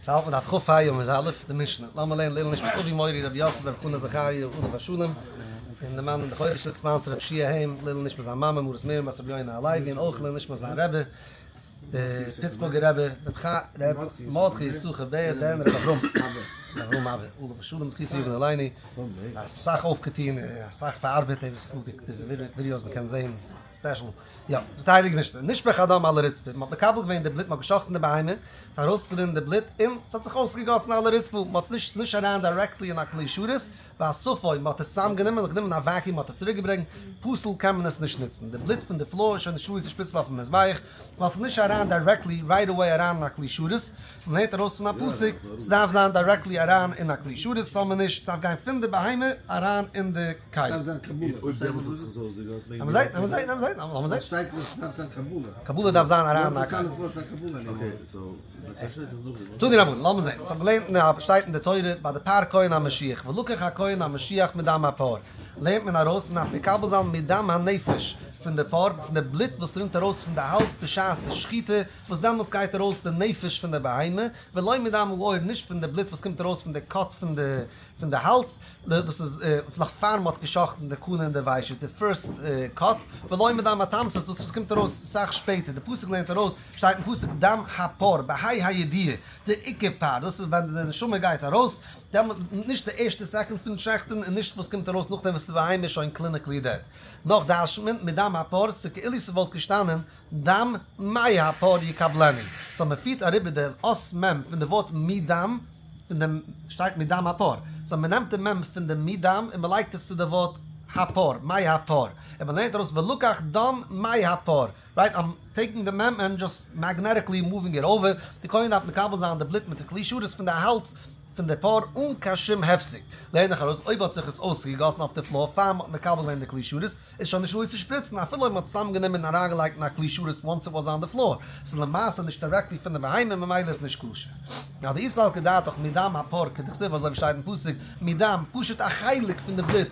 ס'האלט מען דף כ"ה עמוד א', די משנה. לאמיר לערנען לעילוי נשמת אבי מורי רבי יוסף ברב חנא זכריה עליו השלום, און דערמאנען די חודש sponsor רבי שיע היים, לעילוי נשמת זיין מאמע מרת מרים בת רבי יונה הלוי, און אויך לעילוי נשמת זיין רבי, די פיטסבורגער רבי, רבי מרדכי יששכר בער בן רבי אברהם אברהם אבא, עליו השלום זכותו יגן עלינו, אסאך אויפגעטון, אסאך פארארבעט, די ווידיאוס מ'קען זעהן special. יא, זאגט די הייליגע משנה, נשפך הדם על הרצפה, מען האט מקבל געווען די בלוט, מען האט געשאכטן די בהמה, ס'איז ארויסגערינען די בלוט, און ס'האט זיך אויסגעגאסן על הרצפה, מען האט נישט, ס'איז נישט אריין directly אין א כלי שרת, ואספו, מען האט עס צוזאמגענומען, מען האט גענומען א vacuum, מען האט עס צוריקגעברענגט, פסול קען מען עס נישט נוצן, די בלוט פון די floor איז שוין נישט ראוי צו שפריצן אויפן מזבח, ווייל ס'איז נישט אריין directly right away אריין אין א כלי שרת, מען לערנט ארויס פון א פסוק, ס'דארף זיין directly אריין אין א כלי שרת, טאמער נישט, ס'דארף גיין פון די בהמה אריין אין די כלי. ס'דארף זיין קבלה. אויב דעמאלטס האט זיך עס אויסגעגאסן מעג לאמיר זען, לאמיר זען, לאמיר זען, לאמיר זען. שטייט אז ס'דארף זיין קבלה. קבלה דארף זיין אריין אין א כלי. תנו רבנן, לאמיר זען, אונז האבן געלערנט אין א, שטייט אין די תורה ביי די פר כהן המשיח, ולקח הכהן המשיח מדם הפר, לערנט מען ארויס מען דארף מקבל זיין מדם הנפש פון די פר, פון די בלוט וואס רינט ארויס פון די האלז בשעת די שחיטה, וואס דעמאלטס גייט ארויס די נפש פון די בהמה, ולא מדם העור, נישט פון די בלוט וואס קומט ארויס פון די cut פון די פון די האלז, דאס איז נאך פאר מ'האט גע'שחט'ן די קנה און די ושט, די first cut, ולא מדם התמצית, דאס וואס קומט ארויס סאך שפעטער, די פסוק לערנט ארויס, שטייט אין פסוק דם הפר, בה"א הידיעה, די עיקר פר, דאס איז ווען די נשמה גייט ארויס, דעמאלט, נישט די ערשטע second פון שעכטן און נישט וואס קומט ארויס נאכדעם וואס די בהמה איז שוין clinically dead. נאך דרש'נט מען מדם הפר, ס'כאילו ס'וואלט געשטאנען דם מהפר יקבלנו, so מען פירט אריבער די אות מ' פון די ווארט מדם, פון דעם שטייט מדם הפר, so מען נעמט די מ' פון די מדם און מען לייגט עס צו די ווארט הפר, מהפר, און מען לערנט ארויס ולקח דם מהפר, right I'm taking די מ' and just magnetically moving it over, די כהן דארף מקבל זיין די בלוט מיט די כלי שרת פון די האלז פון די פר אן קיין שום הפסק, לערן איך ארויס אויב האט זיך עס אויסגעגאסן אויף די floor פאר מען האט מקבל געווען די כלי שרת, איז שוין נישט ראוי צו שפריצן אפילו אויב מען האט צוזאמגענומען און אריינגעלייגט אין א כלי שרת once it was on the floor, ס'איז למעשה נישט directly פון די בהמה ממילא איז נישט כשר. נאר דאי סלקא דעתך מדם הפר כדכתיב אזוי ווי שטייט אין פסוק מדם פשוט א חלק פון די בלוט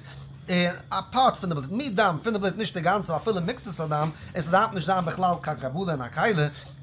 א part פון די בלוט מדם פון די בלוט נישט די גאנצע אפילו מקצת הדם און ס'דארף נישט זיין בכלל קיין קבלה אין א כלי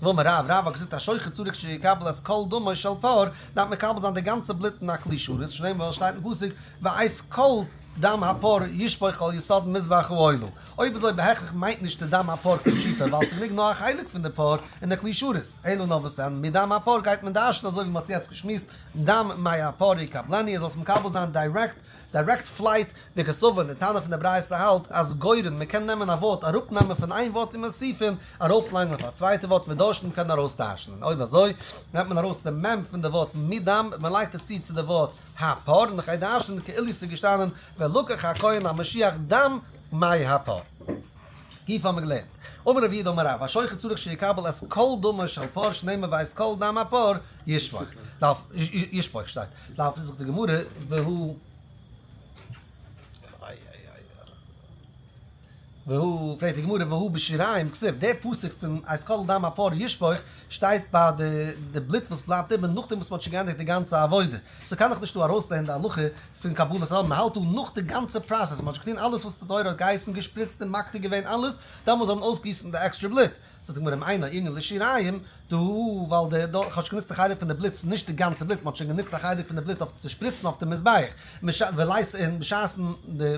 ואמר רב רב האט געזאגט השוחט צריך שיקבל את כל דמו של פר דארף מקבל זיין די גאנצע בלוט אין א כלי שרת שנאמר שטייט אין פסוק ואת כל דם הפר ישפוך על יסוד מזבח העולה. אויב אזוי בהכרח מיינט נישט די דם הפר כפשוטו ווייל ס'איז גענוג נאר א חלק פון די פר אין די כלי שרת, אלא נאר וואס דען מדם הפר גייט מען דרש'ן אזוי ווי מ'האט יעצט געשמועסט דם מהפר יקבלנו ער זאל עס מקבל זיין direct direct flight וקסבר די תנא פון די ברייתא האלט אז גורעין מ'קען נעמען א ווארט אראפ נעמען פון איין ווארט און מוסיפין ארויף לייגן אויף א צווייטע ווארט ודורשין מ'קען ארויס דרש'נען אויב אזוי נעמט מען ארויס די מ' פון די ווארט מדם מ'לייגט עס צו צו די ווארט הפר, און איך גיי דרש'נען כאילו ס'איז געשטאנען ולקח הכהן המשיח דם מהפר. גופא האבן מיר געלערנט. אמר רב יהודה אמר רב, השוחט צריך שיקבל את כל דמו של פר שנאמר ואת כל דם הפר ישפוך. דארף, ישפוך שטייט. דארף, זאגט די גמרא, והוא. והוא, פרעגט די גמרא, והא בשיריים כתיב, דער פסוק פון את כל דם הפר ישפוך שטייט ביי די די בלוט וואס בלייבט איבער נאכדעם וואס מען האט שוין געענדיגט די גאנצע עבודה, so קען איך נישט דא ארויסלערנען די הלכה פון קבלת הדם, מען האלט דא נאך די גאנצע process, מען האט שוין געטון אלעס וואס די תורה האט געהייסן, געשפריצט און מקטיר געווען אלעס, דעמאלס זאל מען אויסגיסן די עקסטרע בלוט. זאגט די גמרא אם אינו ענין לשיריים, דא ווייל די דא האט שוין גענוצט א חלק פון די בלוט, ס'איז נישט די גאנצע בלוט, מ'האט שוין גענוצט א חלק פון די בלוט אויף צו שפריצן אויף די מזבח, און בשעת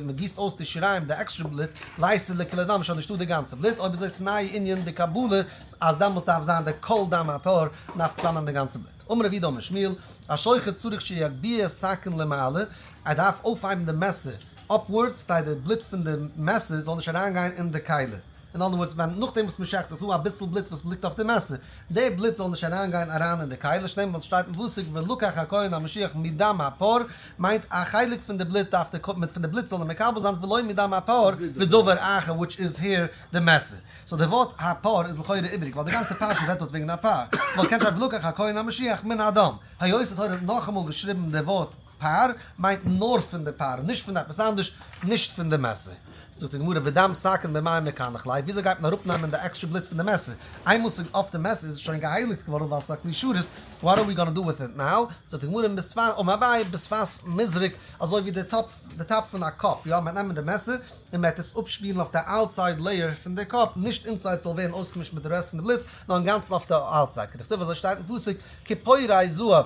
מ'גיסט אויס די שיריים די עקסטרע בלוט, ליתא לכוליה דם איז שוין נישטא די גאנצע בלוט, אויב אזוי תנאי ענין די קבלה אז דעמאלטס דארף זיין די כל דם הפר, דארף צוזאמען די גאנצע בלוט. אמר רב יהודה אמר שמואל, השוחט צריך שיגביה סכין למעלה, ער דארף אויפהייבן די מעסער upwards כדי די בלוט פון די מעסער זאל נישט אריינגיין אין די כלי. אין other words ווען נאכדעם וואס מען שעכט איז דא אביסל בלוט וואס ליגט אויף די מעסער, די בלוט זאל נישט אריינגיין אריין אין די כלי, שנאמר וואס שטייט אין פסוק ולקח הכהן המשיח מדם הפר, מיינט א חלק פון די בלוט דארף די פון די בלוט זאל ער מקבל זיין ולא מדם הפר ודבר אחר which is here די מעסער. so די ווארט הפר איז לכאורה איבעריג ווייל די גאנצע פרשה רעדט דארט וועגן א פר, ס'וואלט געקענט שטיין ולקח הכהן המשיח מן הדם, היות די תורה האט נאכאמאל געשריבן די ווארט פר מיינט נאר פון די פר נישט פון עפעס אנדערש נישט פון די מעסער. זאגט די גמרא ודם סכין במאי מקנח ליה, וויאזוי גייט מען אראפנעמען די עקסטרע בלוט פון די מעסער? איינמאל ס'איז אויף די מעסער איז עס שוין געהייליגט געווארן ווייל ס'איז א כלי שרת, what are we gonna do with it now? זאגט די גמרא בשפת, אמר אביי, בשפת מזרק, אזוי ווי די top, די top פון א cup, יא, מ'וועט נעמען די מעסער און מ'וועט עס אפשמירן אויף די outside layer פון די cup, נישט inside ס'זאל ווערן אויסגעמישט מיט די רעסט פון די בלוט, נאר אינגאנצן אויף די outside, כדכתיב אזוי שטייט אין פסוק, כפורי זהב,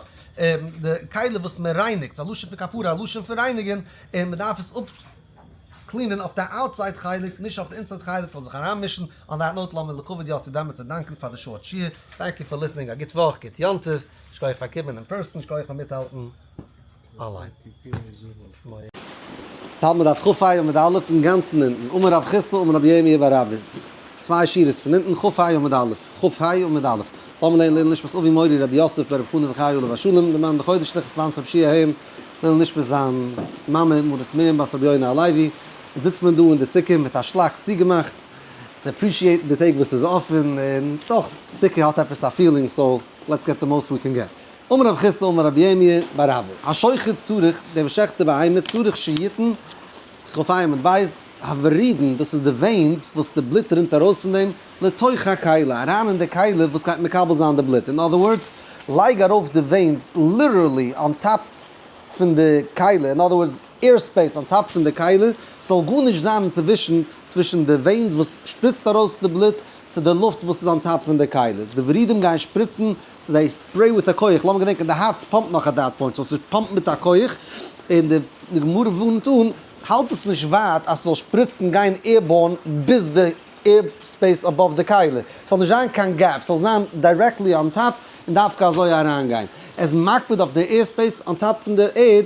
די כלי וואס מען רייניגט, ס'איז א לשון פון כפרה, א לשון פון רייניגן, און מען דארף עס אפקלינען אויף די outside חלק, נישט אויף די inside חלק, ס'זאל זיך אריינמישן, on that note לאמיר לכבוד יאסי דעמעלטס דאנקען פאר די short שיעור, thank you for listening, א גוט וואך, גוט יום טוב, שכוח פאר קומען אין person, שכוח פאר מיטהאלטן אליין. צייט מען דארף כ ה עמוד א' אינגאנצן אונטן, אמר רב חסדא אמר רבי ירמי' בר אבא, צוויי שורות פון אונטן, כ ה עמוד א', כ ה עמוד א', לאמיר לערנען לעילוי נשמת אבי מורי רבי יוסף ברב חנא זכרי' עליו השלום, דער מאן דחודש לכ' ספאנסער רבי שיע היים, לעילוי נשמת זיין מאמע מרת מרים בת רבי יונה הלוי, און זיצט מען דא אין די סוכה מיט א שלאק צוגעמאכט, צו appreciate ן די טעג וואס איז אפען, און דאך סוכה האט עפעס א feeling, so let's get the most we can get. אמר רב חסדא אמר רבי ירמי' בר אבא, השוחט צריך, דער וואס שעכט די בהמה, צריך שיתן, כ"ה עמוד ב', הוורידין, דאס איז די veins וואס די בלוט רינט ארויס פון דעם, לתוך הכלי, אריין אין די כלי וואס גייט מקבל זיין די בלוט, in other words, לייג ארויף די veins literally on top פון די כלי, in other words, air space on top פון די כלי, ס'זאל גארנישט זיין אינצווישן, צווישן די veins וואס שפריצט ארויס די בלוט, צו די לופט וואס איז on top פון די כלי, די ורידים גייען שפריצן, so they spray with א כח, לאמיר געדענקען די הארץ פאמפט נאך at that point, so ס'פאמפט מיט א כח, און די גמרא ווארנט אן, האלט עס נישט ווייט אז ס'זאל שפריצן גיין airborne ביז די air space above די כלי, ס'זאל נישט זיין קיין gap, ס'זאל זיין directly on top און דווקא אזוי אריינגיין. ער איז מקפיד אויף די air space on top פון די ערד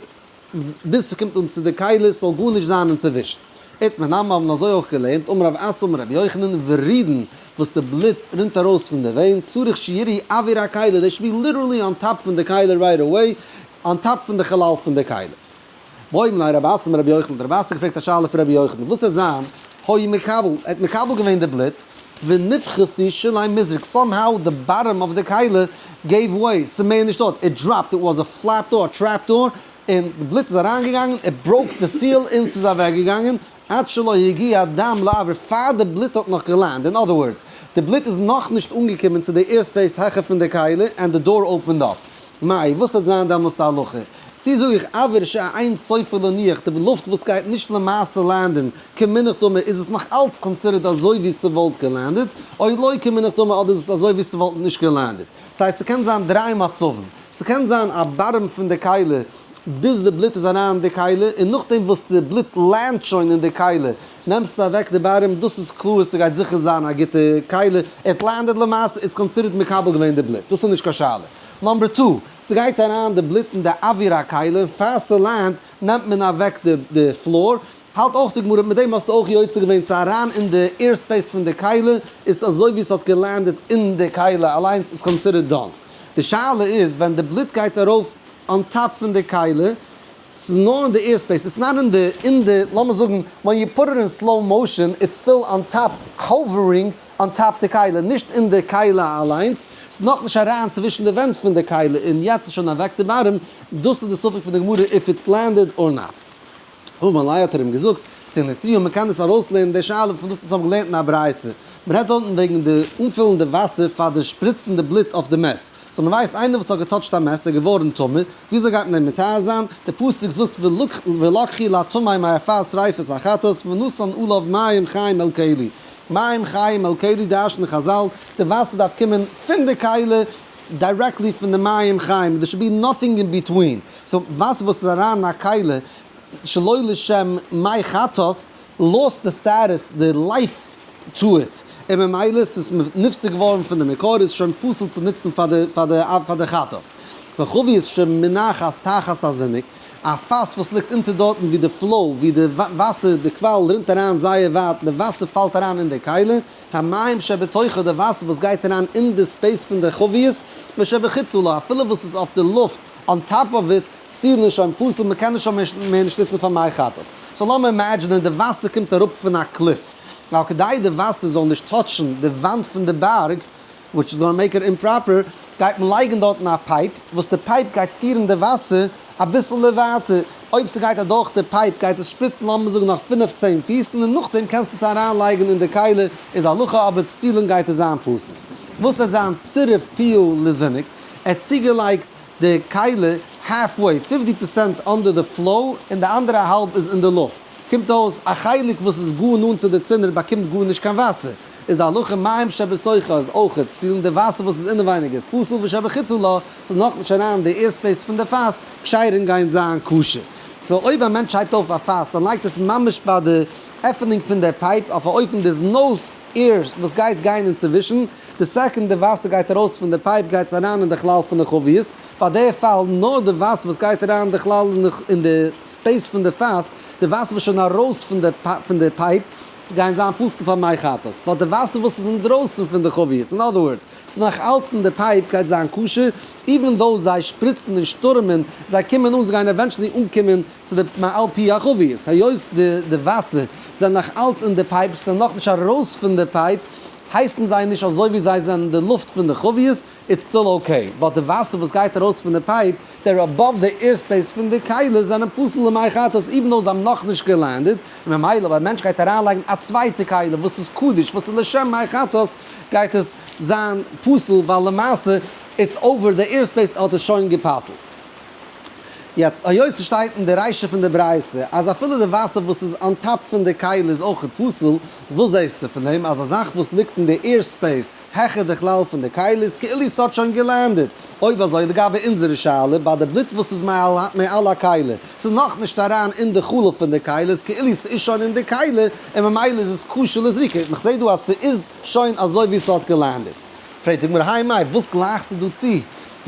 ביז ס'קומט אן צו די כלי ס'זאל גארנישט זיין אינצווישן. איתמר נמי האבן אזוי אויך געלערנט, אמר רב אסי אמר רבי יוחנן, ורידין וואס די בלוט רינט ארויס פון די vein, צריך שיראו אויר הכלי, they should be literally on top פון די כלי right away, on top פון די חלל פון די כלי. בעא מיניה רב אסי מרבי יוחנן, האט רב אסי געפרעגט א שאלה פון רבי יוחנן, וואס וועט זיין, היה מקבל, ער האט מקבל געווען די בלוט, ונפחתו שולי מזרק, somehow the bottom of די כלי gave way, ס'איז מער נישט דארט, it dropped, it was a flap door, a trap door, און די בלוט איז אריינגעגאנגען, it broke the seal און ס'איז אוועקגעגאנגען, עד שלא הגיע הדם לאויר, פאר די בלוט האט נאך געלאנדט, in other words, די בלוט איז נאכנישט אנגעקומען צו די air space העכער פון די כלי, and the door opened up. מאי, וואס וועט זיין דעמאלס די הלכה? צי זאג איך אויר שאין סופו להניח, די לופט וואס גייט נישט למעשה לאנדען, כמונח דמי, איז עס נאך אלץ considered אזוי ווי ס'וואלט געלאנדעט, או לא כמונח דמי אדער איז עס אזוי ווי ס'וואלט נישט געלאנדעט. ס'הייסט ס'קען זיין דריי מצבים. ס'קען זיין א bottom פון די כלי ביז די בלוט איז אריין אין די כלי, און נאכדעם וואס די בלוט לאנדט שוין אין די כלי נעמסטו אוועק די bottom, דאס איז קלאר ס'גייט זיכער זיין א גוטע כלי, it landed למעשה, it's considered מקבל געווען די בלוט, דאס איז נישט קיין שאלה. number two, ס'גייט אריין די בלוט אין די אויר הכלי און פאר ס'לאנדט נעמט מען אוועק די floor, האלט אויך די גמרא מיט דעם האסטו אויך יוצא געווען צו אריין אין די air space פון די כלי, איז אזוי ווי ס'האט געלענדעט אין די כלי אליינס, it's considered done. די שאלה איז ווען די בלוט גייט ארויף on top פון די כלי, ס'איז נאר אין די air space, it's not אין די אין די לאמיר זאגן when you put it in slow motion it's still on top hovering on top די כלי, נישט אין די כלי אליינס, ס'איז נאכנישט אריין צווישן די ווענט פון די כלי און יעצט איז שוין אוועק די bottom, דאס איז די ספק פון די גמרא if it's landed or not. אמר ליה האט ער אים געזאגט, תניתוה, מען קען דאס ארויסלערנען די שאלה פון וואס אונז האבן געלערנט אין א ברייתא, מען רעדט דארטן וועגן די אנפילן די וואסער פאר די שפריצן די בלוט אויף די מת, so מען ווייסט איינער וואס האט געטאטשט א מת איז געווארן טמא, וויאזוי גייט מען אים מטהר זיין, די פסוק זאגט ולקחו לטמא מעפר שריפת החטאת ונתן עליו מים חיים אל כלי, מים חיים אל כלי דרש'נען חזל, די וואסער דארף קומען פון די כלי directly פון די מים חיים, there should be nothing in between, so וואסער וואס איז אריין אין א כלי שלא לשם מי חטאת lost די status, די life to it, און ממילא ס'איז נפסק געווארן פון די מקור איז שוין פסול צו נוצן פאר די פאר די פאר די חטאת. so חבית שמונחת תחת הזינוק, א פאס וואס ליגט אונטער דארטן ווי די flow ווי די וואסער די קוואל רינט אריין זייער ווייט און די וואסער פאלט אריין אין די כלי, המים שבתוכה די וואסער וואס גייט אריין אין די space פון די חבית, ושבחוצה לה אפילו וואס איז אויף די לופט on top of it, פסולין שוין פסול, מען קען עס שוין מער נישט נוצן פאר מי חטאת. so לאמיר אימעדזשינען די וואסער קומט אראפ פון א cliff, now כדי די וואסער זאל נישט טאטשן די וואנט פון די בארג, which is gonna make it improper, גייט מען לייגן דארטן א pipe, וואס די pipe גייט פירן די וואסער אביסעלע ווייטער. אויב ס'גייט אדורך די pipe גייט עס שפריצן לאמיר זאגן נאך פינף צען פיס, און נאכדעם קענסטו עס אריינלייגן אין די כלי, איז הלכה אבער פסולין גייט עס זיין פסול. וואס וועט זיין צירף פיה לזינוק? ער האט צוגעלייגט די כלי halfway, 50% under the flow און די אנדערע האלב איז אין די לופט. קומט אויס א חלק וואס איז גאר נאנט צו די צינור באקומט גארנישט קיין וואסער. איז די הלכה מים שבתוכה איז אויכעט פסול און די וואסער וואס איז אינעווייניג איז פסול ושבחוצה לה, ס'איז נאכנישט אריין אין די airspace פון די פאס, כשרין גייען זיין כשר. so אויב א מענטש הייבט אויף א פאס און לייגט עס ממש ביי די עפענונג פון די pipe אויף א אופן there's no air וואס גייט גיין אינצווישן, די second די וואסער גייט ארויס פון די pipe גייט עס אריין אין די כלל פון די חביות, ביי די פאל נאר די וואסער וואס גייט אריין אין די כלל אין די space פון די פאס, די וואסער וואס שוין ארויס פון די pipe גייען זיין פסול פאר מי חטאת, but די וואסער וואס איז אינדרויסן פון די חביות, in other words, ס'איז נאך אלץ אין די pipe גייט זיין כשר, even though זיי שפריצן און שטורעמען, זיי קומען אן, זיי גייען eventually אנקומען צו די מעל פי החביות, היות די וואסער זענען נאך אלץ אין די pipe, ס'זענען נאכנישט ארויס פון די pipe, הייסן זיי נישט אזוי ווי זיי זענען די לופט פון די חביות, it's still okay, but די וואסער וואס גייט ארויס פון די pipe, they're above the airspace פון די כלי זענען פסול למי חטאת even though זיי האבן נאכנישט גע land עט, און ממילא אויב א מענטש גייט אריינלייגן א צווייטע כלי וואס איז קדוש וואס איז לשם מי חטאת גייט עס זיין פסול ווייל למעשה it's over the airspace האט עס שוין גע'פסל'ט. יעצט היות ס'שטייט אין די רישא פון די ברייתא אז אפילו די וואסער וואס איז on top פון די כלי איז אויכעט פסול, וואס זעסטו פון דעם אז א זאך וואס ליגט אין די airspace העכער די כלל פון די כלי איז כאילו ס'האט שוין גע land עט? אויב אזוי לגבי אונזערע שאלה ביי די בלוט וואס איז מעל הכלי, ס'איז נאכנישט אריין אין די חלל פון די כלי, איז כאילו ס'איז שוין אין די כלי און ממילא איז עס כשר לזריקה, איך זעה דא אז ס'איז שוין אזוי ווי ס'האט גע land עט. פרעגט די גמרא האי מאי וואס גלייכסטו דא צו?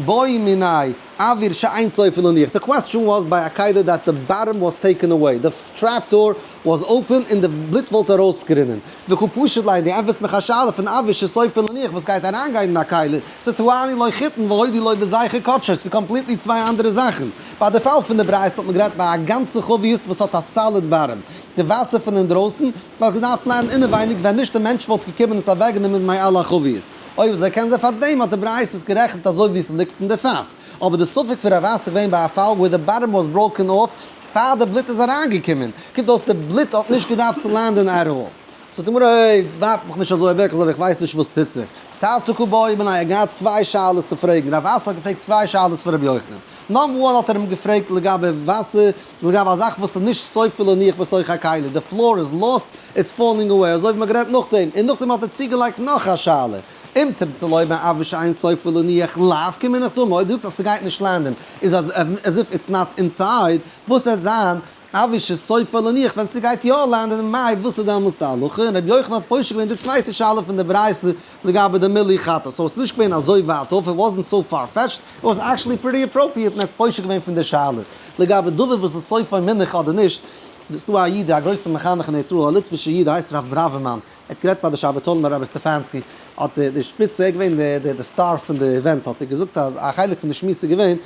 בעי מיניה אויר שאין סופו להניח, the question was ביי א כלי that the bottom was taken away, the trap door was open און די בלוט וואלט ארויסגערינען, וקא פשיט ליה, דו ענטפערסט מיך א שאלה פון אויר שסופו להניח וואס גייט אריינגיין אין א כלי, ס'טעני לא חיתן והודי לא בזכר קדשו, ס'איז completely צוויי אנדערע זאכן. ביי די פאל פון די ברייתא האט מען גערעדט ביי א גאנצע חבית וואס האט א solid bottom, די וואסער פון אינדרויסן וואלט געדארפט land ן אינעווייניג ווען נישט די מענטש וואלט געקומען און עס אוועקגענומען מעל החבית. אויב אזוי קען זיין פארדעם האט די ברייתא עס גערעכנט אזוי ווי עס ליגט אין די פאס. אבער די ספק פון רב אסי געווען ביי א פאל where the bottom was broken off פאר די בלוט איז אריינגעקומען, קומט אויס די בלוט האט נישט געדארפט צו land ען at all. זאגט די גמרא, אוי, ווארף מיך נישט אזוי אוועק אזוי ווי איך ווייס נישט וואס טוט זיך. תרתי קא בעי מיניה, ער האט געהאט צוויי שאלות צו פרעגן, רב אסי האט געפרעגט צוויי שאלות פון רבי יוחנן. number one האט ער אים געפרעגט לגבי וואסער, לגבי א זאך וואס איז נישט סופו להניח בתוך הכלי, די floor איז lost, it's falling away, אזוי ווי מ'האט גערעדט נאכדעם, און נאכדעם האט ער צוגעלייגט נאך א שאלה, אם תמצא לומר אויר שאין סופו להניח לאו כמונח דמי, אויב דו זאגסט אז ס'גייט נישט land ען איז as if it's not inside, וואס וועט זיין אויר שסופו להניח ווען ס'גייט יא land ען מאי וואס איז דעמאלס די הלכה, און רבי יוחנן האט פושט געווען די צווייטע שאלה פון די ברייתא לגבי די מילוי חטאת, so עס איז נישט געווען אזוי ווייט off, it wasn't so far-fetched, it was actually pretty appropriate און ער האט פושט געווען פון די שאלה לגבי דבר וואס איז סופו מונח אדער נישט. ס'איז דא א איד א גרויסע מחנך אין ארץ ישראל א ליטווישע איד הייסט רב בראווערמאן, ער האט גערעדט ביי די שבתון ביי רבי סטעפאנסקי, האט די שפיץ ער איז געווען די star פון די event האט ער געזאגט אז א חלק פון די שמועס איז געווען, ער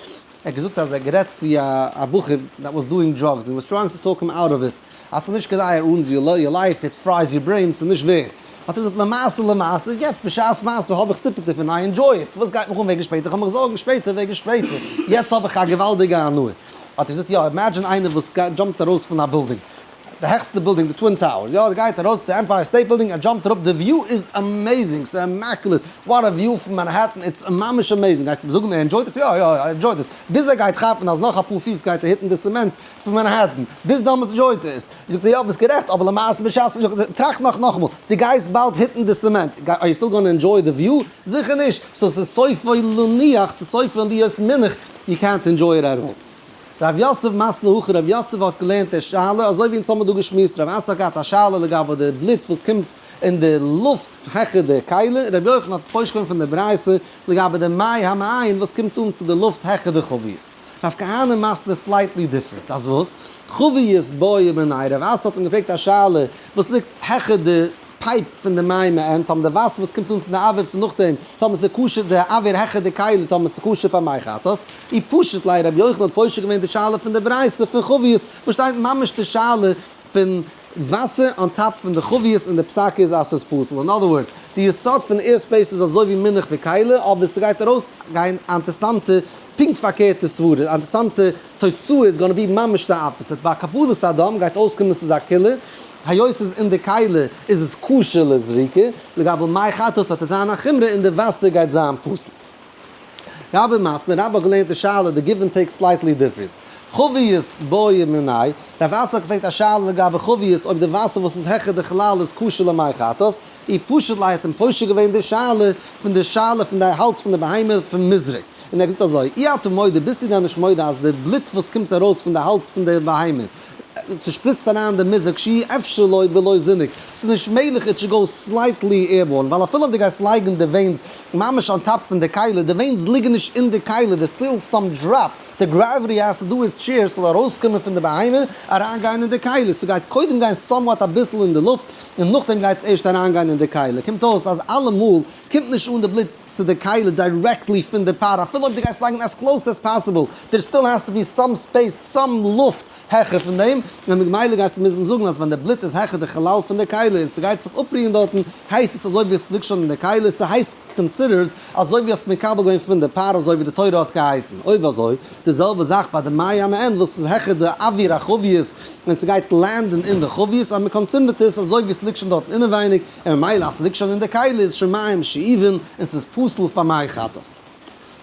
האט געזאגט אז ער האט גערעדט צו א בחור that was doing drugs and was trying to talk him out of it, אז ס'איז נישט כדאי it ruins your life, it fries your brain, ס'איז נישט ווערד. האט ער געזאגט למעשה למעשה, יעצט בשעת מעשה האב איך sympathy פון I enjoy it, וואס גייט מיך אן וועגן שפעטער, כ'האב מיך זארגן שפעטער וועגן שפעטער, יעצט האב איך א געוואלדיגע הנאה. האט ער געזאגט יא, imagine איינער וואס jump ט ארויס פון א בילדינג, די העכסטע בילדינג, די Twin Towers, יא, ער גייט ארויס די Empire State Building, ער jump ט אראפ, די view איז amazing, ס'איז immaculate, what a view פון מאנהעטן, it's ממש amazing, גייסטו מיר זאגן ער enjoy ט עס? יא יא ער enjoy ט עס, ביז ער גייט כאפן אז נאך אפאר פיס גייט ער hit ן די צעמענט פון מאנהעטן, ביז דאמאלס enjoy ט ער עס, זאגט ער יא ביסט גערעכט, אבער למעשה בשעת, טראכט נאך נאכאמאל, דו גייסט באלד hit ן די צעמענט, are you still gonna enjoy the view? זיכער נישט, so ס'איז סופו להניח, ס'איז סופו להיות מונח, יו קענט אינדזשוי איט עט אלל. רב יוסף מתני הכי, רב יוסף האט געלערנט די שאלה אזוי ווי אונז האמיר דא געשמועסט, רב אסי האט געהאט א שאלה לגבי די בלוט וואס קומט אין די לופט העכער די כלי, רבי יוחנן האט עס פושט געווען פון די ברייתא לגבי די מי המעיין וואס קומט אן צו די לופט העכער די חביות. רב כהנא מתני slightly different, אז וואס? חביות בעי מיניה, רב אסי האט אים געפרעגט א שאלה וואס ליגט העכער די pipe פון די מים מעין, טאמער די וואסער וואס קומט אן צו די אויר פון נאכדעם, טאמער ס'איז כשר די אויר העכער די כלי, טאמער ס'איז כשר פאר מי חטאת, אי פשוט ליה רבי יוחנן האט פושט געווען די שאלה פון די ברייתא פון חביות, וואס שטייט ממש די שאלה פון וואסער on top פון די חביות און די פסק איז אז ס'איז פסול. In other words, די יסוד פון air space איז אזוי ווי מונח בכלי, אבער ס'גייט ארויסגיין א אינטערסאנטע פונקט פארקערטע סברה, א אינטערסאנטע תוצאה איז gonna be ממש די opposite. ביי קבלת הדם גייט אויסקומען ס'איז א קולא, היות ס'איז אין די כלי איז עס כשר לזריקה, לגבי מי חטאת וועט עס זיין א חומרא און די וואסער גייט זיין פסול. רבה מתני, רבה האט געלערנט די שאלה, די give and take slightly different. חביות בעי מיניה, רב אסי האט געפרעגט א שאלה לגבי חביות אויב די וואסער וואס איז העכער די חלל איז כשר למי חטאת, אי פשט ליה האט אים פושט געווען די שאלה פון די שאלה פון די האלז פון די בהמה פון מזרק, און ער האט געזאגט אזוי, אי אתה מודה, ביסטו דען נישט מודה אז די בלוט וואס קומט ארויס פון די האלז פון די בהמה, ס'שפריצט אריין די מזרק שאי אפשר לו בלא זינוק, ס'איז נישט מעגליך it should go slightly airborne, ווייל אפילו אויב דו גייסט לייגן די veins ממש on top פון די כלי, די veins ליגן נישט אין די כלי, there's still some drop, די gravity has to do its share ס'זאל ארויסקומען פון די בהמה אריינגיין אין די כלי, ס'גייט קודם גיין somewhat אביסל אין די לופט און נאכדעם גייט עס ערשט אריינגיין אין די כלי, קומט אויס אז אלעמאל קומט נישט אן די בלוט צו די כלי directly פון די פר, אפילו אויב דו גייסט לייגן as close as possible, there still has to be some space, some לופט העכער פון דעם, און ממילא גייסטו מוזן זאגן אז ווען די בלוט איז העכער די חלל פון די כלי און ס'גייט זיך אפרוען דארטן, הייסט עס אזוי ווי עס ליגט שוין אין די כלי, ס'הייסט considered אזוי ווי האסט מקבל געווען פון די פר אזוי ווי די תורה האט געהייסן. אויב אזוי, די זעלבע זאך ביי די מי המעין וואס איז העכער די אוויר החביות און ס'גייט land ן אין די חביות, אז מ'קאנסידערט עס אזוי ווי עס ליגט שוין דארטן אינעווייניג, און ממילא אז ס'ליגט שוין אין די כלי איז שוין מים שאובין און ס'איז פסול פאר מי חטאת.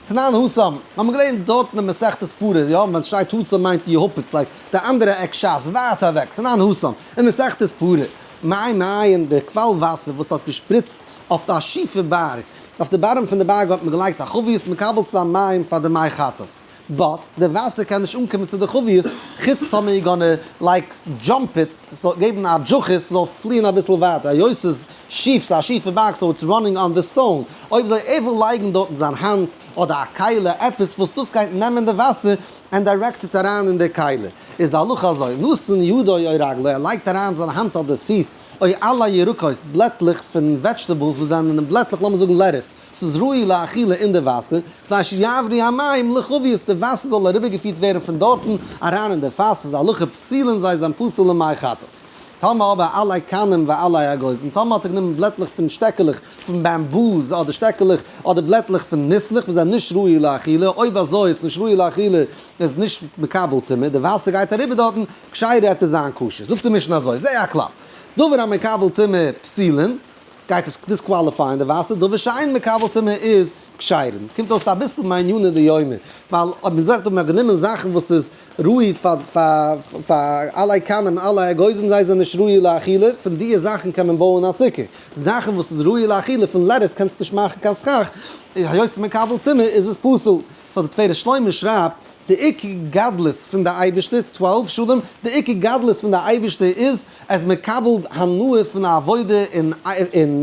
תנן התם, האבן מיר געלערנט דארטן אין מסכת פרה, יא, ווען ס'שטייט התם מיינט יהפץ, like די אנדערע עק שס, ווייט אוועק, תנן התם, אין מסכת פרה, מי מעיין, די קוואל וואסער וואס האט געשפריצט אויף א שיפע בארג, אויף די bottom פון די בארג האט מען געלייגט א חבית מקבל צו זיין מים פאר די מי חטאת, but די וואסער קען נישט אנקומען צו די חבית, חוץ טאמער you gonna like jump it, ס'זאל געבן א דזשוכעס ס'זאל פליען אביסל ווייטער, היות ס'איז שיף, ס'איז א שיפע בארג so it's running on the stone, אויב זאל ער וויל לייגן דארטן זיין האנט אדער א כלי עפעס וואס דאס גייט נעמען די וואסער and direct it אריין אין די כלי, איז די הלכה אזוי, נתן ידו או רגלו, ער לייגט אריין זיין האנט אדער פיס, או עלי ירקות, בלעטלעך פון vegetables וואס זענען אין בלעטלעך לאמיר זאגן lettuce, ס'איז ראוי לאכילה אין די וואסער, כדי שיעברו המים לחבית, די וואסער זאל אריבערגעפירט ווערן פון דארטן אריין אין די פאס, איז די הלכה פסולין זיי זענען פסול למי חטאת. טאמער אבער עלי קנים ועלי אגוזין, טאמער האט ער גענומען בלעטלעך פון שטעקעלעך פון bamboos אדער שטעקעלעך אדער בלעטלעך פון ניסלעך וואס זענען נישט ראוי לאכילה, אויב אזוי איז נישט ראוי לאכילה איז נישט מקבל טומאה, די וואסער גייט אריבער דארטן, כשרה וועט עס זיין כשר. זאגט די משנה אזוי, זה הכלל, דבר המקבל טומאה פסולין, גייט עס disqualify ען די וואסער, דבר שאין מקבל טומאה איז כשרין. קומט אויס אביסל מעניינא דיומא, ווייל אויב מען זאגט אויב מען האט גענומען זאכן וואס איז ראוי פאר עלי קנים עלי אגוזים זיי זענען נישט ראוי לאכילה, פון דיע זאכן קען מען בויען א סוכה. זאכן וואס איז ראוי לאכילה פון lettuce קענסטו נישט מאכן קיין סכך, היות ס'איז מקבל טומאה איז עס פסול. so די תפארת שלמה שרייבט, די עיקר גדלות פון די אייבערשטער, 12 שלום, די עיקר גדלות פון די אייבערשטער איז אז מקבל הנאה פון א עבודה און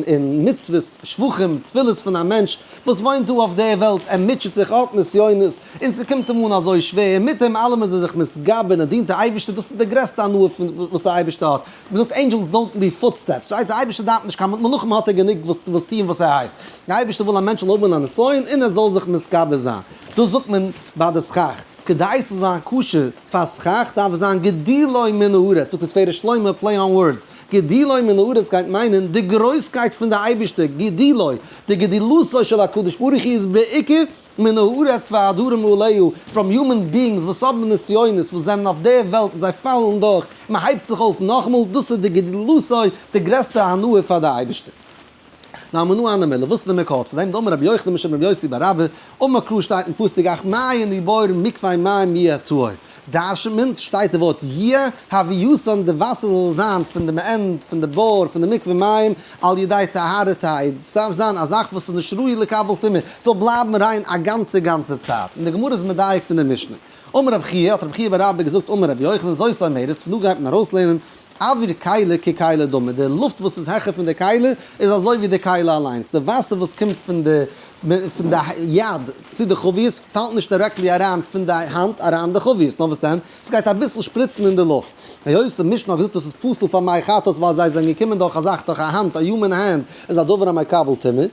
און מצוות, שבחים, תפילות פון א מענטש וואס וואוינט דא אויף דער וועלט, ער מוטשעט זיך, האט נסיונות, און ס'קומט אים אן אזוי שווער, און מיט דעם אלעם איז ער זיך מתגבר און דינט די אייבערשטער, דאס איז די גרעסטע הנאה פון וואס די אייבערשטער האט. מ'זאגט angels don't leave footsteps, right? די אייבערשטער דארף נישט קיין מלאכים האט ער גענוג וואס וואס טוען וואס ער הייסט. די אייבערשטער וויל א מענטש זאל האבן א נסיון און ער זאל זיך מתגבר זיין. דאס זאגט מען ביי די סכך. כדי ס'זאל זיין כשר פאר סכך דארף עס זיין גידולו מן הארץ, זאגט די תפארת שלמה, play on words, גידולו מן הארץ גייט מיינען די גרויסקייט פון די אייבערשטער, גידולו, די גדילותו של הקדוש ברוך הוא איז בעיקר מן הארץ וההדרים עליה, from human beings וואס האבן נסיונות, וואס זענען אויף דער וועלט און זיי פאלן דורך, מען הייבט זיך אויף נאכאמאל, דאס איז די גדילותו, די גרעסטע הנאה פאר די אייבערשטער. נאר מנא הני מילי, וואס איז די מקור צו דעם? דאמר רבי יוחנן משום רבי יוסי בר אבא, אמר קרא שטייט אין פסוק אך מעיין ובור מקווה מים יהיה טהור. דרש'נט מען, שטייט די ווארט יהיה, הוויותן די וואסער זאל זיין פון די מעיין, פון די בור, פון די מקווה מים, על ידי טהרה תהא, ס'דארף זיין א זאך וואס איז נישט ראוי לקבל טומאה, ס'זאל בלייבן ריין א גאנצע גאנצע צייט. און די גמרא איז מדייק פון די משנה. אמר רב חייא, האט רב חייא בר אבא געזאגט אמר רבי יוחנן, זאת אומרת, פון דא גייט מען ארויסלערנען, אוויר כלי ככלי דמי, די לופט וואס איז העכער פון די כלי איז אזוי ווי די כלי אליינס, די וואסער וואס קומט פון די פון די יד צו די חבית פאלט נישט directly אריין פון די האנט אריין אין די חבית, נאר וואס דען? עס גייט אביסל שפריצן אין די לופט. היות די משנה האט געזאגט דאס איז פסול פאר מי חטאת ווייל זיי זענען געקומען דורך א זאך דורך א האנט, א human hand, איז א דבר המקבל טומאה.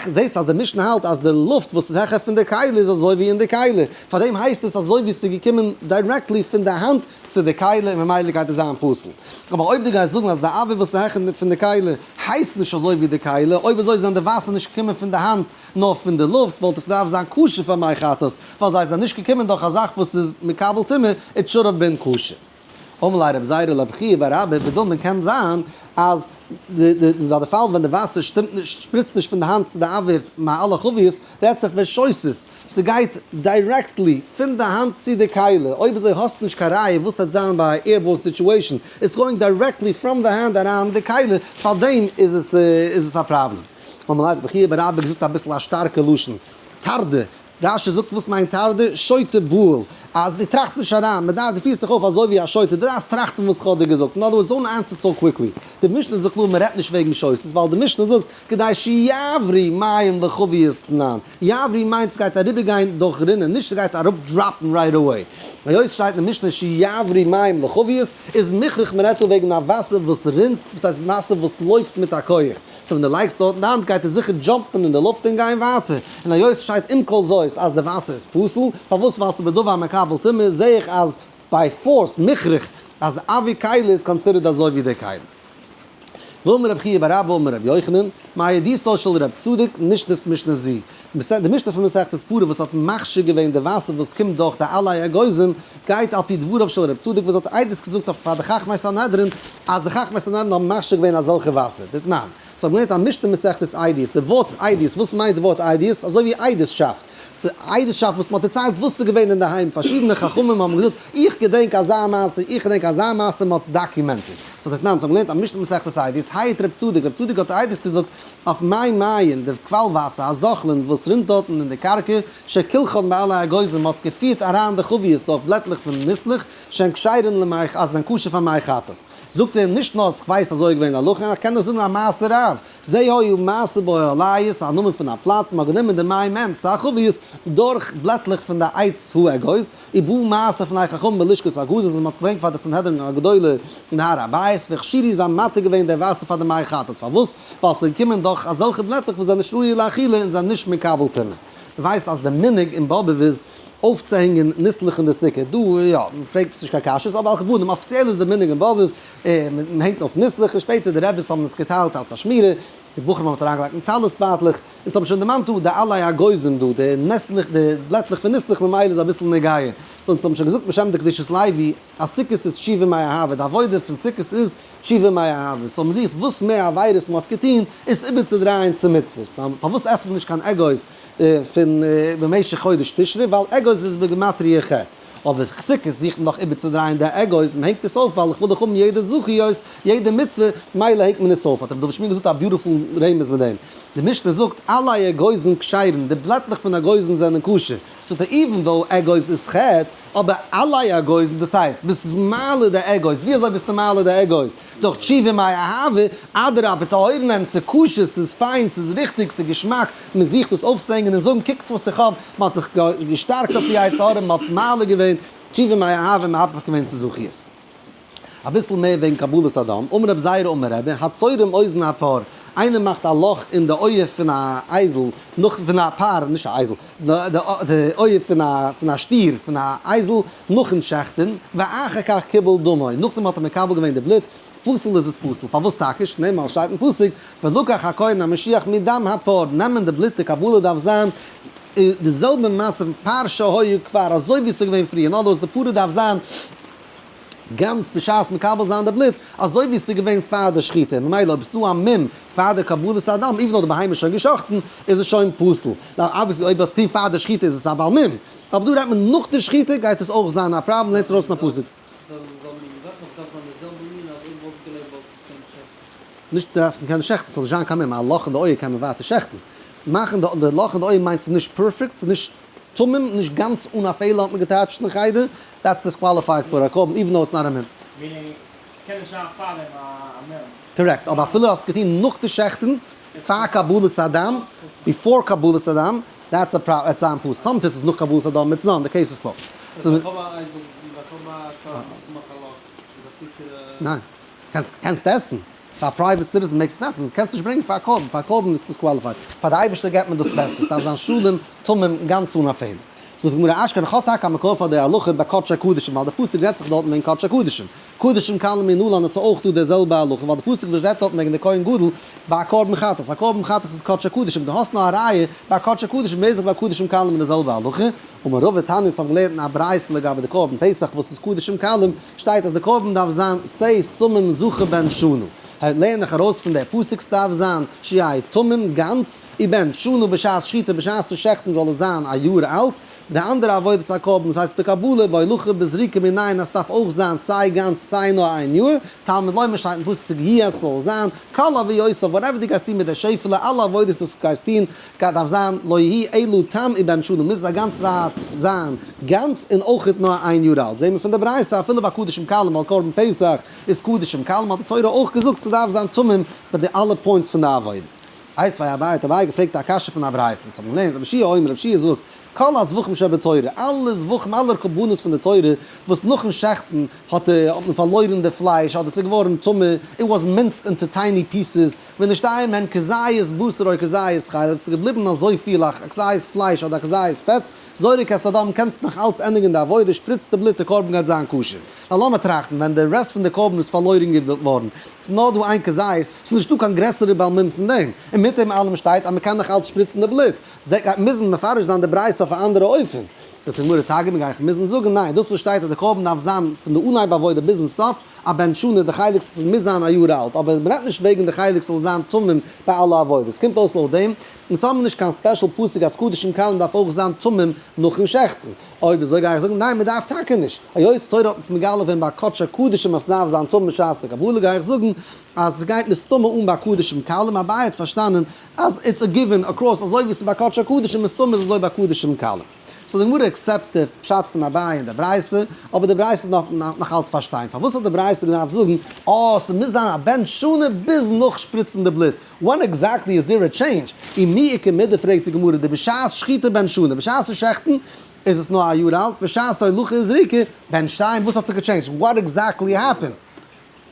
זעסט אז די משנה האלט אז די לופט וואס איז העכער פון די כלי איז אזוי ווי אין די כלי, פארדעם הייסט עס אזוי ווי עס איז געקומען directly פון די האנט צו די כלי און ממילא גייט עס זיין פסול. אבער אויב דו גייסט זאגן אז די אויר וואס איז העכער פון די כלי הייסט נישט אזוי ווי די כלי, אויב אזוי זענען די וואסער נישט געקומען פון די האנט נאר פון די לופט, וואלט עס געדארפט זיין כשר פאר מי חטאת, ווייל זיי זענען נישט געקומען דורך א זאך וואס איז מקבל טומאה, it should have been כשר. אמר ליה רבי זירא לרבי חייא בר אבא, בדילמא קען זיין אז ביי די פאל ווען די וואסער שטימט נישט, שפריצט נישט פון די האנט צו די אויר מעל החבית, רעדט זיך ושותת, ס'גייט directly פון די האנט צו די כלי, אויב אזוי האסטו נישט קיין ראיה וואס וועט זיין ביי א airborne situation, it's going directly from the hand אריין אין די כלי, פארדעם איז עס איז עס א פראבלעם. אמר ליה רבי חייא בר אבא געזאגט אביסל א שטארקע לשון, טרדא, רשי זאגט וואס מיינט טרדא? שוטה בהול. אז דו טראכסט נישט אריין, מען דארף, דו פירסט דיך אויף אזוי ווי א שוטה, דו דארפסט טראכטן וואס כ'האב דיר געזאגט, in other words don't answer so quickly. די משנה זאגט קלאר מען רעדט נישט וועגן שוטות, ווייל די משנה זאגט כדי שיעברו מים לחבית תנן, יעברו מיינט ס'גייט אריבערגיין דורך רינען, נישט ס'גייט אראפ drop ן right away. היות ס'שטייט אין די משנה שיעברו מים לחבית, איז מוכרח מען רעדט דא וועגן א וואסער וואס רינט, וואס הייסט וואסער וואס לויפט מיט א כח. so ווען דו לייגסט דארטן די האנט גייט עס זיכער jump ן אין די לופט און גיין ווייטער, און היות ס'שטייט עם כל זאת אז די וואסער איז פסול, פארוואס ווייל ס'איז בדבר המקבל טומאה, זעה איך אז by force מוכרח אז אויר כלי איז considered אזוי ווי די כלי. ואמר רבי חייא בר אבא אמר רבי יוחנן, מעדותו של רב צדוק, משנת משנה זו. די משנה פון מסכת פרה וואס האט מכשיר געווען די וואסער וואס קומט דורך די עלי אגוזים, גייט על פי דבריו של רב צדוק וואס האט עדות געזאגט אויף פאר די חכמי סנהדרין אז די חכמי סנהדרין האבן מכשיר געווען אזעלכע וואסער. דתנן. ס'האט געלערנט א משנה מסכת עדיות, די ווארט עדיות, וואס מיינט די ווארט עדיות? אזוי ווי עדות'שאפט. ס'איז עדות'שאפט וואס מ'האט דערציילט וואס איז געווען אינדערהיים, פארשידענע חכמים האבן געזאגט, איך געדענק אזא מעשה, איך געדענק אזא מעשה, מ'האט עס documented. so דתנן, ס'האט געלערנט א משנה מסכת עדיות, העיד רב צדוק, רב צדוק האט עדות געזאגט אויף מי מעיין, די קוואל וואסער, הזוחלין, וואס רינט דארטן אין די קרקע, שקילחן בעלי אגוזים, מ'האט עס געפירט אריין די חביות דורך בלעטלעך פון ניסלעך, שהן כשרין למי, אז זענען כשר פאר מי חטאת. זאגט ער, נישט נאר אז כ'ווייס אזוי איז געווען די הלכה, איך קען דאך זאגן א מעשה רב, זה היה מעשה באהליות, א נאמען פון א פלאץ, מ'האט גענומען די מי מעין צו החביות דורך בלעטלעך פון די עץ האגוז, ובא מעשה לפני חכמים בלשכת הגזית, און מ'האט עס געברענגט פאר די סנהדרין הגדולה אין הר הבית, והכשירו זיי האבן מתיר געווען די וואסער פאר די מי חטאת, פארוואס? ווייל ס'איז געקומען דורך אזעלכע בלעטלעך וואס זענען נישט ראוי לאכילה און זענען נישט מקבל טומאה. מ'ווייסט אז די מנהג אין באבוב איז אויפצוהענגען ניסלעך אין די סוכה, דא יא, מ'פרעגט עס נישט קיין קשיות, אבער על כל פנים אפיציעל איז די מנהג אין באבוב, מען הענגט אויף ניסלעך און שפעטער די רעביס האבן עס געטיילט אלס א שמירה, די בחורים האבן עס אריינגעלייגט אין טלית בייטלעך, אונז האבן שוין דערמאנט דא די עלי אגוזים דא, די ניסלעך, די בלעטלעך פון ניסלעך ממילא איז אביסל נוגע, so אונז האבן שוין געזאגט בשם די קדושת לוי אז סוכות איז תשובה מאהבה, די עבודה פון סוכות איז תשובה מאהבה, so מען זוכט וואס מער עבירות מען האט געטון עס איבערצודרייען צו מצוות, פארוואס עסט מען נישט קיין אגוז פון במשך חודש תשרי, ווייל אגוז איז בגימטריא חטא. אבער סוכות זוכט מען דאך איבערצודרייען די אגוז, מען הענגט עס אויף ווייל איך וויל דאך האבן יעדע זכיות, יעדע מצוה, מילא הענגט מען עס אויף. האט רבי דוד שמואל געזאגט א beautiful רמז מיט דעם. די משנה זאגט, עלי אגוזין כשרין, די בלעטלעך פון אגוזין זענען כשר. זאגט ער, even though אגוז איז חטא, אבער עלי אגוזין, דאס הייסט, ביסט מעלה די אגוז, ווי אזוי ביסטו מעלה די אגוז? דורך תשובה מאהבה, אדרבה טהור'ן אים, ס'איז כשר, ס'איז פיין, ס'איז ריכטיג, ס'איז געשמאק, מען זוכט עס אויפצוהענגען און זאגן קוקטס וואס איך האב, מען האט זיך געשטארקט אויף די יצר הרע, מען האט עס מעלה געווען, תשובה מאהבה מהפך געווען צו זכיות. אביסל מער וועגן קבלת הדם, אמר רבי זירא אמר רבי, הצורם אוזן הפר, איינער מאכט א לאך אין די אויער פון א אייזל, נאך פון א פר, נישט א אייזל, די אויער פון א פון א שטיר פון א אייזל, נאכן שעכטן, ואחר כך קיבל דמו, נאכדעם האט ער מקבל געווען די בלוט, פסול איז עס פסול, פארוואס טאקע? שנאמר שטייט אין פסוק, ולקח הכהן המשיח מדם הפר, נעמען די בלוט די קבלה דארף זיין די זעלבע מצב פר שהיה כבר, אזוי ווי עס איז געווען פריער, in other words די פרה דארף זיין גאנץ בשעת מקבל זיין די בלוט, אזוי ווי עס איז געווען פאר די שחיטה, ממילא אויב עס איז דא א מום פאר די קבלת הדם, even though די בהמה איז שוין געשחט'ן, איז עס שוין פסול. now obviously אויב האסט געטון פאר די שחיטה איז עס א בעל מום, אבער דא רעדט מען נאך די שחיטה גייט עס אויך זיין א פראבלעם, לערנטס ארויס פון א פסוק. נישט דארפן קענען שעכטן, ס'זאל נישט זיין קיין מום, א לאך אין די אויער קען מען ווייטער שעכטן. מאכן די לאך אין די אויער מיינט ס'איז נישט perfect, ס'איז נישט תמים, נישט גאנץ אן א פעלער האט מען געטייטשט אין חדר, that's disqualified for א קרבן even though it's not א מום. meaning ס'קען נישט זיין פאר דעם א מום. correct, אבער אפילו האסט געטון נאך די שעכטן, פאר קבלת הדם, before קבלת הדם, that's א פרא, עט זיין פסול. טאמער טוסט עס נאך קבלת הדם, it's done, the case is closed. איך האב א אייזל, איך האב א קאר, איך מאך א לאך. ניין. קענסט קענסט עסן. פאר private citizen מעגסט עס עסן. קענסט נישט ברענגען פאר א קרבן. פאר א קרבן איז disqualified. פאר די אייבערשטער געבט מען דאס בעסטע. עס דארף זיין שלם, תמים, גאנץ אן א פעלער. זאגט די גמרא אשכח איך האב טאקע א מקור פאר די הלכה ביי קדשי קדשים ווייל די פסוק רעדט זיך דארטן וועגן קדשי קדשים. קדשים קלים מנלן עס איז אויך דא די זעלבע הלכה ווייל די פסוק וואס רעדט דארטן וועגן די כהן גדול ביי א קרבן חטאת. א קרבן חטאת איז קדשי קדשים. דו האסט נאר א ראיה ביי קדשי קדשים ווער זיך ביי קדשים קלים איז די זעלבע הלכה. אמר רבא תניא אונז האבן געלערנט אין א ברייתא לגבי די קרבן פסח וואס איז קדשים קלים, שטייט אז די קרבן דארף זיין שה תמים זכה בן שנה, לערן איך ארויס פון די פסוק סדארף זיין שיהא תמים גאנץ ובן שנה בשעת שחיטה בשעת'ן שעכטן זאל עס זיין א יאר אלט, די אנדערע עבודת הקרבן וואס הייסט בקבלה בהולכה בזריקה מנין אז סדארף אויך זיין סיי גאנץ סיי נאר איין יאר, תלמוד לומר שטייט אין פסוק יהיה סזאל זיין כל עבודתיו whatever דו גייסט טון מיט די שעפעלע אלע עבודות וואס גייסט טון גייט דארף זיין לא יהי' אלא תם ובן שנה מוז א גאנצע צייט זיין גאנץ און אויכעט נאר איין יאר אלט זעהן מיר פון די ברייתא אפילו ביי קדשים קלים ווייל קרבן פסח איז קדשים קלים האט די תורה אויך געזאגט ס'דארף זיין תמים ביי די אלע points פון די עבודה. איתיביה אביי האט אביי געפרעגט א קשיא פון א ברייתא אונז האבן געלערנט רבי יהושע אומר רבי יהושע זאגט כל הזבחים שבתורה אלע זבחים אלע קרבנות פון די תורה וואס נאכן שעכטן האט האט מען פארלוירן די פלייש אדער ס'איז געווארן טמא it was minced into tiny pieces ונשתייר מהן כזית בשר או כזית חלב, ס'איז געבליבן אזויפיל א כזית פלייש אדער א כזית פעטס, זורק את הדם קענסט נאך אלץ ענדיגן די עבודה, שפריץ די בלוט די קרבן גייט זיין כשר. ווייל לאמיר טראכטן, ווען די רעסט פון די קרבן איז פארלוירן געווארן, ס'איז נאר דא איין כזית, ס'איז נישטא קיין גרעסערע בעל מום פון דעם, און מיט דעם אלעם שטייט אז מ'קען נאך אלץ שפריצן די בלוט, גייט מוזן מפרש זיין די ברייתא אויף א אנדערע אופן. זאגט די גמרא תרגום גיי איך מוזן זאגן ניין, דאס וואס שטייט אז די קרבן דארף זיין פון די אנהייב עבודה ביזן סוף, א בן שנה די חלק ס'מוז זיין א יאר אלט, אבער מ'רעדט נישט וועגן די חלק ס'זאל זיין תמים ביי אלע עבודות, קומט אויס לויט דעם, אונז האבן נישט קיין special פסוק אז קדשים קלים דארף אויך זיין תמים נאכן שעכטן, אויב אזוי גיי איך זאגן ניין מ'דארף טאקע נישט, היות די תורה האט אונז מגלה געווען ביי קדשי קדשים אז ס'דארף זיין תמים בשעת די קבלה גיי איך זאגן אז ס'גייט מסתמא אן ביי קדשים קלים, אביי האט פארשטאנען אז it's a given across אזוי ווי ס'איז ביי קדשי קדשים מסתמא איז אזוי ביי קדשים קלים. so די גמרא accept די פשט פון אביי אין די ברייתא, אבער די ברייתא דארף מען נאך אלץ פארשטיין, פארוואס האט די ברייתא געדארפט זאגן אה ס'מוז זיין א בן שנה ביז נאך שפריצן די בלוט, when exactly is there a change? ומי איכא מידי פרעגט די גמרא דבשעת שחיטה בן שנה, בשעת שעכטן איז עס נאר א יאר אלט, בשעת הולכה וזריקה בן שתיים, וואס האט זיך גע change ט? What exactly happened?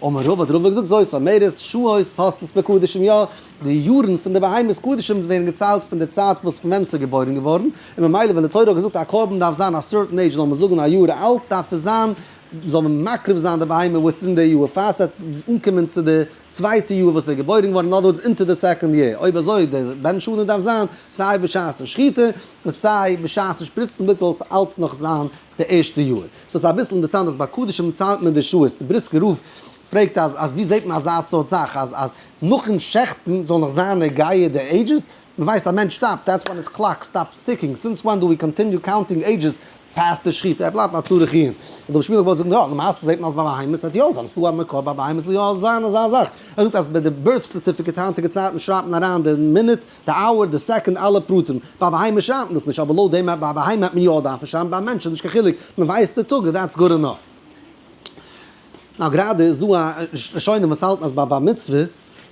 אמר רבא האט רבא געזאגט זאת אומרת שעות פוסטות בקדשים יא, די יארן פון די בהמות קדשים ווערן געציילט פון די צייט וואס פון ווען ס'איז געבוירן געווארן, און ממילא ווען די תורה האט געזאגט א קרבן דארף זיין א certain age לאמיר זאגן א יאר אלט דארף עס זיין זאל מען מקריב זיין די בהמה within די יאר פאר ס'וועט אנקומען צו די צווייטע יאר וואס איז געבוירן געווארן in other words into the second year, אויב אזוי די בן שנה דארף זיין סיי בשעת'ן שחיטה און סיי בשעת'ן שפריצן בלוט זאל עס אלץ נאך זיין די ערשטע יאר. so ס'איז אביסל אינטערסאנט אז ביי קדשים ציילט מען די שעות, די בריסקער רב פרעגט אז אז ווי זעט מען אזא סארט זאך אז אז נאכן שעכטן זאל נאך זיין נוגע די ages, מ'ווייסט א מענטש שטארבט that's when his clock stops ticking, since when do we continue counting ages past די שחיטה, ער בלייבט א צריך עיון. און דער שמואל האט געוואלט זאגן יא, למעשה זעט מען אז ביי בהמות וועט יא זיין, ס'דא א מקור ביי בהמות זאל יא זיין אזא זאך, ער זאגט אז ביי די birth certificate היינטיגע צייטן שרייבט מען אריין די מינוט, די hour, די סעקאנד, אלע פרטים. ביי בהמה שרייבט מען דאס נישט, אבער לויט דעם ביי בהמה האט מען יא דארפן שרייבן, ביי א מענטש איז נישט קיין חילוק, מען ווייסט די טאג, that's good enough. Now גראדע איז דא א ראשונים וואס האלטן אז ביי בר מצוה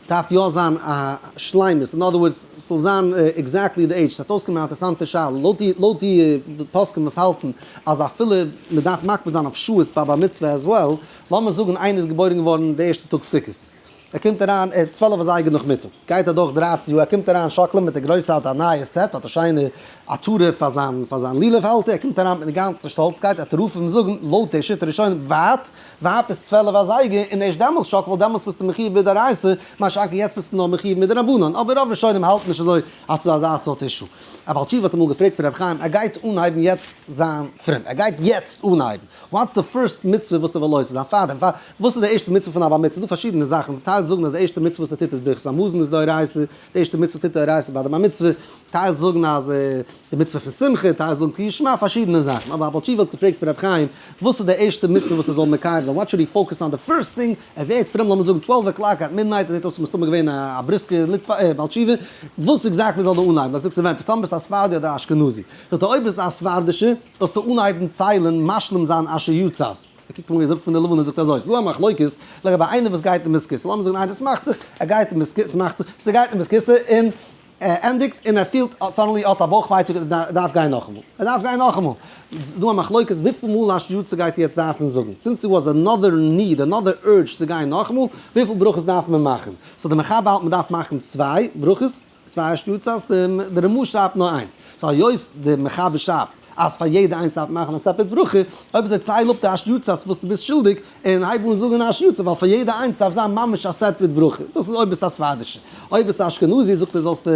דארף יא זיין א שלימות, in other words ס'זאל זיין exactly די עידזש, ס'וועט אויסקומען א אינטערעסאנטע שאלה, לויט די לויט די פוסקים וואס האלטן אז אפילו מען דארף מקפיד זיין אויף שעות ביי בר מצוה as well, לאמיר זאגן איינער איז געבוירן געווארן די ערשטע טאג סוכות, ער קומט אריין ער 12 אזייגער נאכמיטאג, גייט אדורך 13 יאר, ער קומט אריין שאקלען מיט די גרויסע האט א נייע set, האט א שיינע עטרה פאר זיין פאר זיין לולב האלטער, ער קומט אריין מיטן גאנצן שטאלצקייט, ער וועט רופן און זאגן, לויט די שיטה ראשונים, ווארט, ווארט ביז 12 אזייגער און ערשט דעמאלס שאקל, ווייל דעמאלס ביסטו מחיוב מדאורייתא, מה שאין כן יעצט ביסטו נאר מחיוב מדרבנן, אבער רוב ראשונים האלטן נישט אזוי אז ס'איז אזא סארט אישו. א בעל תשובה האט אמאל געפרעגט פון רבי חיים, ער גייט אנהייבן יעצט זיין פרום, ער גייט יעצט אנהייבן, what's the first מצוה וואס ער וויל עושה זיין פארדעם? וואס איז די ערשטע מצוה פון א בר מצוה? ס'דא פארשידענע זאכן, טייל זאגן אז די ערשטע מצוה וואס ער טוט איז ברכת המזון איז דאורייתא, די ערשטע מצוה וואס טוט דאורייתא ביי די בר מצוה, טייל זאגן אז די מצוה פון שמחה, טייל זאגן קריאת שמע, פארשידענע זאכן, אבער א בעל תשובה האט געפרעגט פון רבי חיים, וואס איז די ערשטע מצוה וואס ער זאל מקיים זיין, what should he focus on the first thing, ער ווערט פרום לאמיר זאגן 12 o'clock at midnight, ער זעט אויס מסתמא געווען א בריסקער בעל תשובה, וואס exactly זאל ער אנהייבן? זאגט ער ס'ווענדט זיך טאמער ביסטו א ספרדי אדער א אשכנזי, זאגט ער אויב ביסטו א ספרדישער, זאלסטו אנהייבן ציילן משלים זיין אשר יצר. ער קוקט אן געזאגט פון די לבנה זאגט אזוי, ס'דא א מחלוקת לגבי איינער וואס גייט אין בית הכסא, לאמיר זאגן איינער ס'מאכט זיך ער גייט אין בית הכסא, ס'מאכט זיך ס'גייט אין בית הכסא און ער ענדיגט און ער פילט suddenly האט א בויך ווייטאג ער דארף גיין נאכאמאל, ער דארף גיין נאכאמאל, ס'איז דא א מחלוקת וויפיל מאל אשר יצר גייט יעצט דארפן זאגן, since there was another need, another urge צו גיין נאכאמאל, וויפיל ברכות דארף מען מאכן? so די מחבר האלט מען דארף מאכן צוויי ברכות, צוויי אשר יצר'ס, די רמ"א שרייבט נאר איינס. so היות די מחבר שרייבט אז פאר יעדע איינס דארף מען מאכן א separate ברכה, אויב אזוי צייל אפ די אשר יצר'ס וואס דו ביסט שולדיג, און הייב אן זאגן אשר יצר, ווייל פאר יעדע איינס דארף זיין ממש א separate ברכה. דאס איז אויב ביסטו א ספרדישע. אויב ביסטו אשכנזי זאגט ער זאלסטו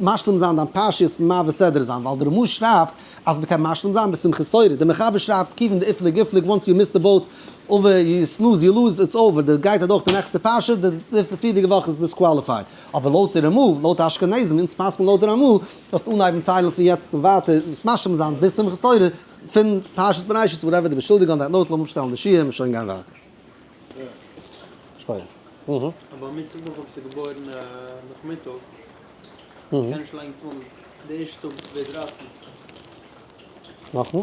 משלים זיין דיין פרשיות פון מעביר סדרה זיין, ווייל די רמ"א שרייבט אז מ'קען משלים זיין ביז שמחת תורה, די מחבר שרייבט כיוון דאיפליג איפליג once you miss the boat over you lose you lose it's over, די גייט אדורך די נעקסטע פרשה, די פריערדיגע וואך איז disqualified, אבער לויט די רמ"א, לויט די אשכנזים, אונז פסק'ן לויט די רמ"א, זאלסטו אנהייבן ציילן פון יעצט און ווייטער, עס משלים זיין ביז שמחת תורה, פון פרשת בראשית whatever די ביסט שולדיג on that note לאמיר אפשטעלן די שיעור און שוין גיין ווייטער. שכוח. אבער מיטוואך אויב ס'איז געבוירן נאכמיטאג קען נישט לייגן תפילין די ערשטע טאג ווערט דרייצן. נאכמאל?